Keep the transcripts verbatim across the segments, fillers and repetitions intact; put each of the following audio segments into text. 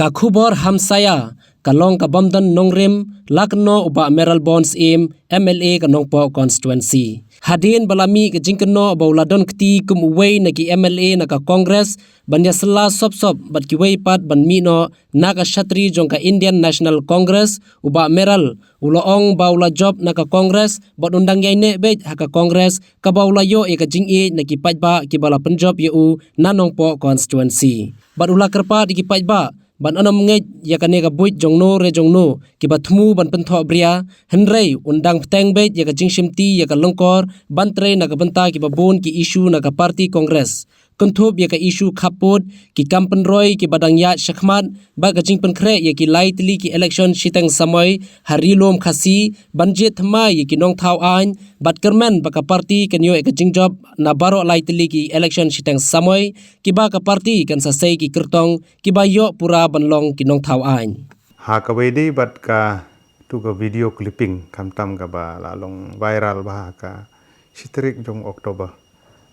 Ka khubor hamsaïa ka long ka bym don nongrim la kynnoh u Bah Mayralborn Syiem, M L A ka Nongpoh Constituency. Hadien ba la mih ka jingkynnoh ba u la don kti kum uwei na ki M L A na ka Congress ban ïasylla sop sop bad kiwei pat ban mih noh na ka shatri jong ka Indian National Congress, u Bah Mayral u la ong ba u la jop na ka Congress bad un dang ïaineh beit ha ka Congress kaba u la ïoh ïa ka jingïeit na ki paidbah kiba la pynjop ïa u na Nongpoh Constituency. Bad u la kyrpad ïa ki paidbah ban ym ngeit ïa kane ka buit jongno re jongno kiba thmu ban pynthoh bria, hynrei un dang bteng beit ïa ka jingshimti ïa ka lyngkor ban trei na ka bynta kiba bun ki issue na ka party Congress. Kynthup ïa ka issue khappud, ki kam pynroi kiba dang ïaid shakhmat, bad ka jingpynkhreh ïa ki lai tylli ki election shiteng samoi ha Ri Lum Khasi, ban jied thymmai ïa ki nongthaw aiñ, bad kyrmen ba ka party kan ïoh ïa ka jingjop na baroh lai tylli ki election shiteng samoi, kiba ka party kan sa sei ki kyrtong kiba ïoh pura ban long ki nongthaw aiñ. Ha kaba ïadei bad katu ka video clipping khamtam kaba la long viral bha ha ka shi tarik jong October,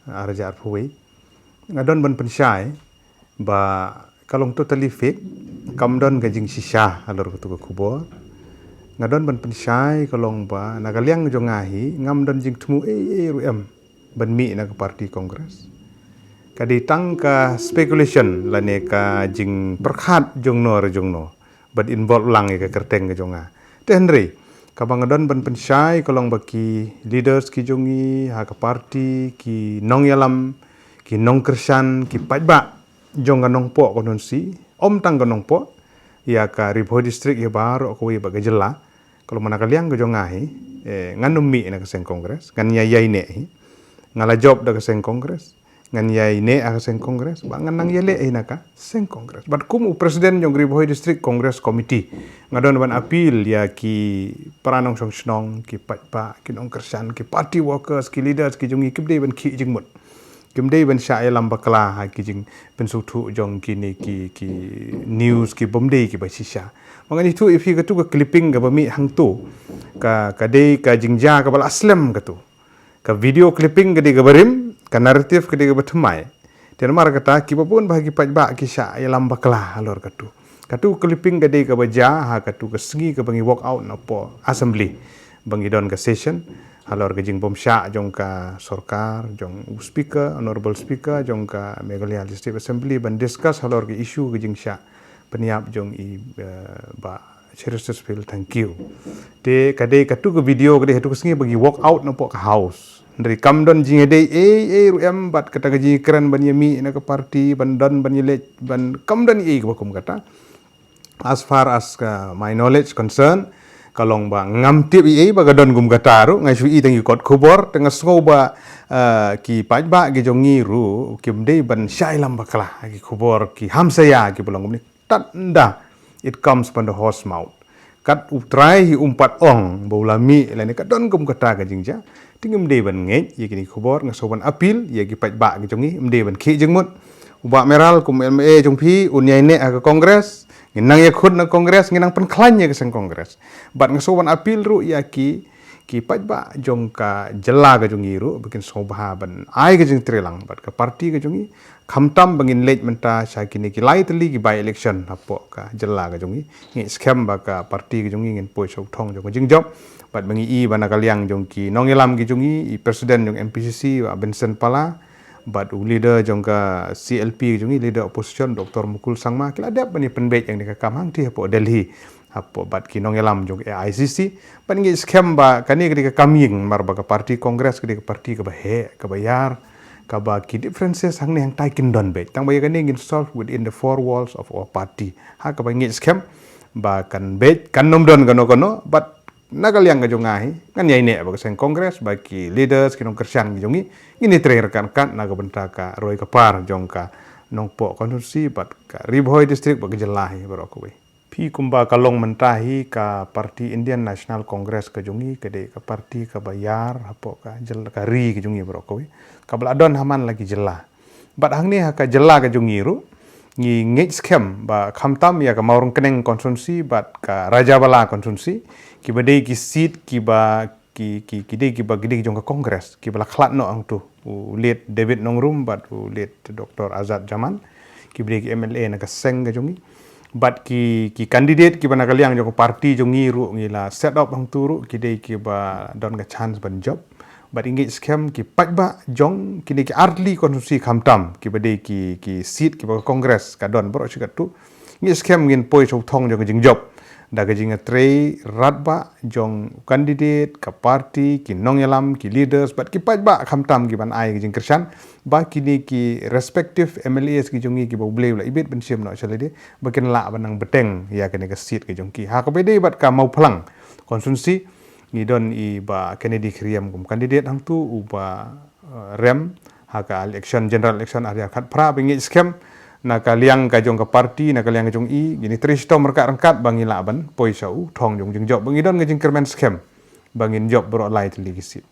ar hajar arphew wei. Nga don ban pynshai ba ka long totally fake, kam don ka jingshisha halor katu ka khubor. Nga don ban pynshai ka long ba na ka liang jong nga hi ngam don jingthmu ei ei ruh em ban mih na ka party Congress. Ka dei tang ka speculation lane ka jingpyrkhat jongno re jongno bad involve lang ïa ka kyrteng ka jong nga. Te hynrei kaba nga don ban pynshai ka long ba ki leaders ki jong ngi ha ka party, ki nongïalam, ki nongkyrshan, ki paidbah jong ka Nongpoh Constituency, ym tang ka Nongpoh, ïa ka Ri Bhoi District, ïa baroh kawei bad ka jylla. Ka long ba na ka liang ka jong nga hi, eh, ngan ym mih na ka seng Congress, ngan ïai ïaineh hi. Nga la jop da ka seng Congress, ngan ïaineh ha ka seng Congress, bad ngan nang ïaleh hi na ka seng Congress. Bad kum u president jong Ri Bhoi District Congress Committee, nga don ban appeal ïa ki para nongshong shnong, ki paidbah, ki nongkyrshan, ki party workers, ki leaders ki jong ngi, kim dei ban khih jingmut. Kim dei ban shah ïalam bakla ha ki jingpynsngewthuh jong kine ki, ki news ki bym dei kiba shisha. Ma ngan ïathuh ïa phi katu ka clipping kaba mih hangtu, ka, ka dei ka jingjia kaba la slem katu. Ka video clipping ka dei kaba rim, ka narrative ka dei kaba thymmai. Te namar kata kiba bun bha ki paidbah ki shah ïalam bakla halor katu. Katu clipping ka dei kaba jia ha katu ka sngi kaba ngi walk out napoh Assembly ba ngi don ka session halor ka jingbymshah jong ka sorkar, jong u Speaker, Honourable Speaker jong ka Meghalaya Legislative Assembly ban discuss halor ka issue ka jingshah pynïap jong i, eh, Bah Cheristerfield Thangkhiew. Te ka dei katu ka video ka dei hatu ka sngi ba ngi walk out napoh ka House. Hynrei kam don jingïadei ei ei ruh em bad kata ka jingkren ban ïamih na ka party, ban don ban ïaleit, ban, kam don ei ei kaba kum kata. As far as ka, my knowledge concern, ka long ba ngam tip ei ei ba ka don kum kata ruh, nga shu i tang ïa ki kot khubor, te nga sngew ba, eh, ki paidbah ki jong ngi ruh kim dei ban shah ïalam bakla ki khubor ki hamsaïa kiba long kumne. Tad nda it comes from the horse mouth. Kat u Trai hi um pat ong ba u la mih lane ka don kum kata ka jingjia. Te ngim dei ban ngeit ïa kine ki khubor, nga sngew ban appeal ïa ki paidbah ki jong ngi, ym dei ban khih jingmut. U Bah Mayral kum M L A jong phi un ïaineh ha ka Congress, ngin nang ïakhun na Congress, ngin nang pynkhlaiñ ïa ka seng Congress. Bad nga sngew ban appeal ruh ïa ki, ki paidbah jong ka jylla ka jong ngi ruh ba kin sngewbha ban ai ka jingtreilang bad ka party ka jong ngi. Khamtam ba ngin leit mynta sha kine ki lai tylli ki by election hapoh ka jylla ka jong ngi. Ngi skhem ba ka party ka jong ngi ngin poi sha u thong jong ka jingjop. Bad ba ngi i ba na ka liang jong ki nongïalam ki jong ngi, i president jong M P C C, Bah Vincent Pala, bad u leader jong ka C L P ka jong ngi, leader opposition, Doctor Mukul Sangma, ki la dep ban ïa pynbeit ïa kane ka kam hangtei hapoh Delhi. Hapoh bad ki nongïalam jong A I C C, bad ngi skhem ba kane ka dei ka kam ïing, namar ba ka party Congress ka dei ka party kaba heh, kaba ïar, kaba ki differences hangne hangtai kin don beit. Tang ba ïa kane ngin solve within the four walls of our party. Ha kaba ngi skhem ba kan beit, kan ym don kano kano, bad na ka liang ka jong nga hi, ngan ïaineh bad ka seng Congress, bad ki leaders, ki nongkyrshan ki jong ngi, ngin ïatrei ryngkat ryngkat na ka bynta ka roi ka par jong ka Nongpoh Constituency, bad ka Ri Bhoi District, bad ka jylla hi baroh kawei. Phi, kumba ka long mynta hi ka party Indian National Congress ka jong ngi, ka dei ka party kaba ïar hapoh ka jylla, ka ri ka jong ngi baroh kawei. Kaba la don ha man la ki jylla. Bad hangne ha ka jylla ka jong ngi ruh, ngi ngeit skhem ba khamtam ïa ka Mawryngkneng constituency bad ka Rajabala constituency, kiba dei ki seat kiba ki, ki, ki dei kiba, ki dei jong ka Congress, kiba la khlad noh hangtu, u late David Nongrum bad u late Doctor Azad Jaman, kiba dei ki M L A na ka seng ka jong ngi. Bad ki, ki candidate kiba na ka liang jong ka party jong ngi ruh ngi la set up hangtu ruh ki dei kiba don ka chance ban jop. Bad i ngeit skhem ki paidbah jong kine ki artylli constituency khamtam kiba dei ki, ki seat kiba ka Congress ka don baroh shi katto. Ngeit skhem ngin poi sha u thong jong ka jingjop da ka jingtrei radbah jong candidate, ka party, ki nongïalam, ki leaders bad ki paidbah khamtam kiban ai ka jingkyrshan ba kine ki respective M L As ki jong ngi kiba U Blei u la ibit ban shim noh sha lade ba kin lah ban nang bteng ïa kane ka seat ka jong ki. Ha kaba ïadei bad ka Mawphlang constituency ngi don i Bah Kennedy Kyriem kum candidate hangtu uba, eh, rem ha ka election, general election ar hajar khatphra. Ba ngeit skhem na ka liang ka jong ka party, na ka liang ka jong i, ngin trei shitom ryngkat ryngkat ba ngi lah ban poi sha u thong jong jingjop. Ba ngi don ka jingkyrmen skhem ba ngin jop baroh lai tylli ki seat.